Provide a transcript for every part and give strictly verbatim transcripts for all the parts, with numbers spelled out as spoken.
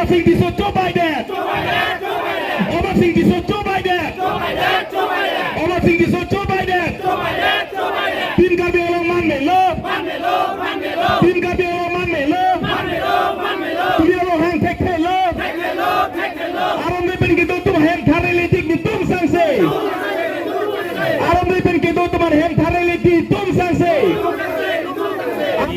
Singh Tisso, Joe Biden. Omar Singh Tisso, Joe Biden. Omar Singh Tisso, Joe Biden. Team Karbi Anglong man melo. Team Karbi Anglong man melo. Tumi along hang thekthe lo. Aron ri pen kedo atum ahem thar le tik netum sangse. Aron ri pen kedo atum ahem thar le tik netum sangse.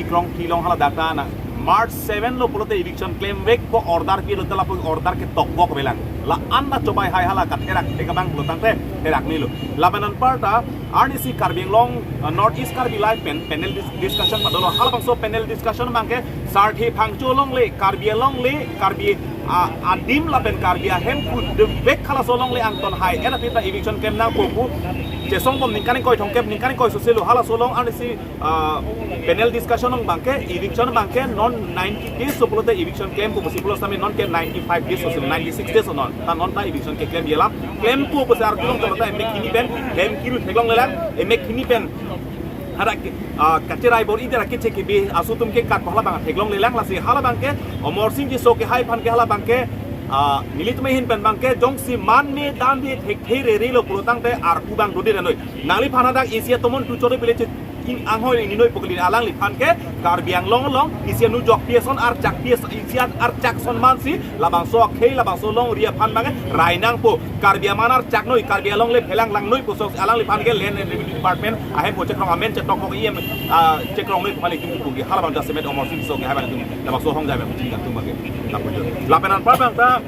Ikrong kilong hala data na. March seven lo pulote eviction klemvekpo order pilo, te lapu order ke tokvok avelang. La-an ta chobai hai hala katherak thek abang pulo tangte therak melo. Lapen anparta arnisi Karbi Anglong, uh, North East Karbi Live pen panel dis-, discussion ma dolo. Halabangso panel discussion abangke Sarthe Phangcho alongle, Karbi alongle, Karbi, uh, adim lapen Karbi ahem kudemvek halaso alongle angton hai. Ena pita eviction klem nangpo pu. Chesong bom ningkan ingkoi thomkep, ningkan ingkoi soselo halaso along arnisi ah, panel discussion along abangke, eviction abangke non ninety days so pulote eviction klempo pusi pulo sitame non ke ninety-five days so, ninety-six days so non. Ta non ta eviction keklem biala. Klempo pusi arjulong jolo ta emek hini pen, hem kiru theklonglelang, emek hini pen. Hadak, ah, kacherai bor-i dera kechek kebe aso atum ke kat halabang theklonglelang lasi halabangke, Omar Singh Tisso ke hai aphan ke halabangke, ah, nelitum ahin pen abangke jongsi man me dan de thekthe rere lo pulo tangte arpu abang dode nanoi. Nangliphan hadak isi atomon tu chore bile che ing anghoi ni noi pukli alangliphan ke Karbi Anglong along isi anu jok pi ason archak pi ason isi an archak ason mansi labangso akhei labangso alongri aphan abang rai nangpo. Karbi aman archak noi, Karbi alongle phelang lang noi pusi alangliphan ke Land and Revenue Department ahem po chekrong amen chetok kok iem, ah, chekrong noi pumali tum pugi halabang jasemet Omar Singh Tisso ke haban tum labangso hong jai abang chingkan tum abangke. Lapen anpar abang ta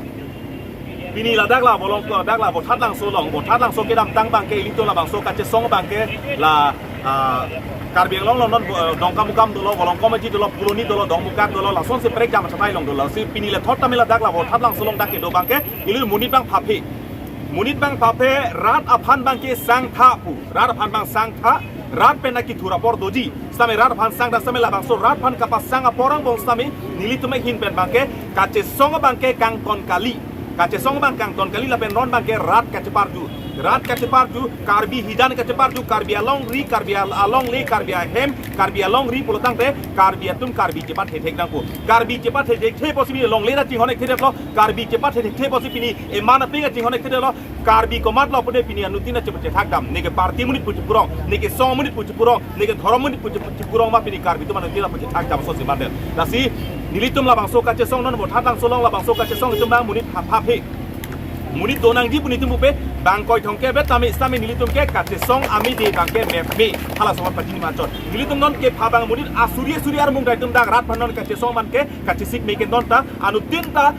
pini ladak la Volongkom, dak la Vothatlangso along, Vothatlangso kedamtang abangke ilitum labangso kachesong abangke la, ah, Karbi Anglong along non, eh, Dongkamukam dolo, Volongkom Aji dolo, Phuloni dolo, Dongmukak dolo, lasonsi prekjam achatai along dolo. Si pini le thot tame ladak la Vothatlangso along dak kedo abangke ili monit abang phaphe. Monit abang phaphe rat aphan abangke sangtha pu. Rat aphan abang sangtha, rat pen akithur apor doji. Sitame rat aphan sangtha sitame labangso rat aphan kapasang apor angbong sitame nelitum ahin pen abangke kachesong abangke kangton kali. Kachesong abang kangton kali lapen non abangke rat kacheparju. Rat kacheparju, Karbi hijan kacheparju, Karbi alongri, Karbi al-, alongle, Karbi ahem, Karbi alongri pulo tangte, Karbi atum Karbi chepathethek nangpo. Karbi chepathethek the pusi pini longle ra chinghon-ek thedetlo, Karbi chepathethek the pusi pini eman aping chinghon-ek thedetlo, Karbi komatlo pune pini anuttin chepachethak dam. Neke party amonit pu chepurong, neke song amonit pu chepurong, neke dhorom amonit pu chepurong ma pini Karbi atum anuttin chepachethak dam so si mandel. Lasi nelitum labangso kachesong non Vothatlangso along labangso kachesong itum abang monit phap phaphe. Monit donangji pu nelitum pupe bang koi thomkep vet tame sitame nelitum ke kachesong amide abangke mepme. Hala somat pachini machot. Nelitum non kepha abang monit asuri asuri armung dai atum dak rat aphan non kachesong abangke kachesik me ke non ta anuttin ta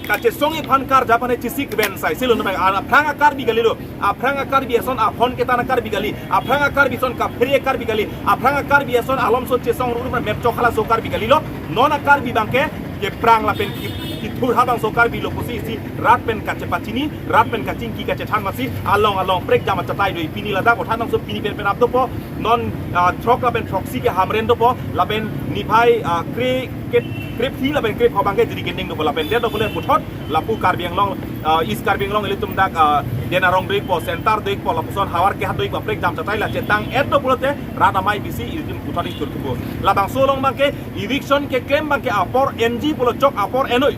kachesong iphan karja aphan chesik ven sai silo no bang aphrang a-Karbi kali lo, aphrang a-Karbi ason aphon ketan a-Karbi kali, aphrang a-Karbi ason kaphere a-Karbi kali, aphrang a-Karbi ason alomso chesong ruru mepchok halaso Karbi kali lo, non a-Karbi abangke keprang lapen ki-, kithur habangso Karbi lo pusi isi rat pen kachepachini, rat pen kachingki kachethan masi along along prekjam achatai do pini ladak Vothatlangso pini pen pen ap dopo non, ah, throk lapen throksi ke Hamren dopo lapen niphai, ah, kre ke krephi lapen krepho abangke Jirikinding dopo lapen det dopo le puthot lapu Karbi Anglong, ah, East Karbi Anglong ilitum dak, ah, Denarong doikpo, Center doikpo, lapuson Howraghat doikpo, prekjam achatai la chetang-et do pulote rat amei bisi ilitum puthot ingthur thupo. Labangso along abangke eviction keklem abangke apor enji pulo chok apor enoi.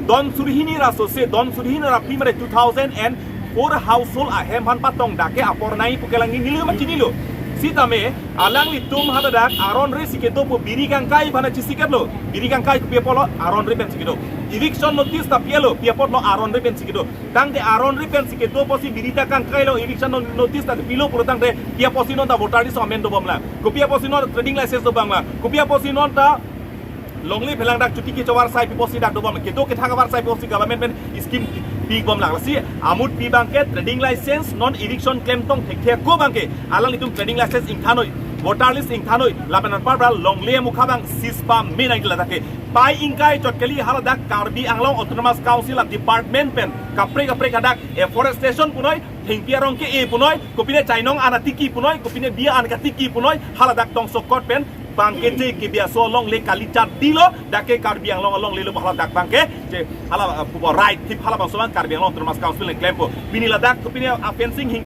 Don suri hini ra sose, don suri hini ra phli mare two thousand and four household ahem aphan patong dak ke apor nai pu kelang nelitum ma chinilo. Sitame alanglitum hadak aron ri si kedo pu biri kangkai aphan chesiketlo. Biri kangkai kopi apotlo aron ri pensi kedo. Eviction notice ta pilo, pi apotlo aron ri pensi kedo. Tangte aron ri pensi kedo pusi biri ta kangkai along eviction no-, notice ta pilo pulo tangte pi apotsi non ta voter list amen dobomlang. Kopi apotsi non trading license dobomlang. Kopi apotsi non ta longle phelang dak chuti kecho avarsai pi pusi dak dobom, kedo kethak avarsai pi pusi government pen scheme pibomlang. Lasi amut pi abangke trading license non eviction klemtong thekthe ako abangke alanglitum trading license ingthanoi, voter list ingthanoi, lapen anpar bra longle mukha abang sispa me nangji ladak ke. Pai ingkai chot kali haladak Karbi Anglong Autonomous Council a-department pen kaprek kaprek hadak afforestation punoi, thengpi arong ke-e punoi, kopine chainong an atiki punoi, kopine bia an katiki punoi, haladak tongsokot pen abangke che kebiaso alongle kali chat dilo, dak ke Karbi Anglong alongle lo haladak abangke che hala, uh, pubo right thip halabangso abang Karbi Anglong Autonomous Council ne klempo. Pini ladak kopine a-fencing hing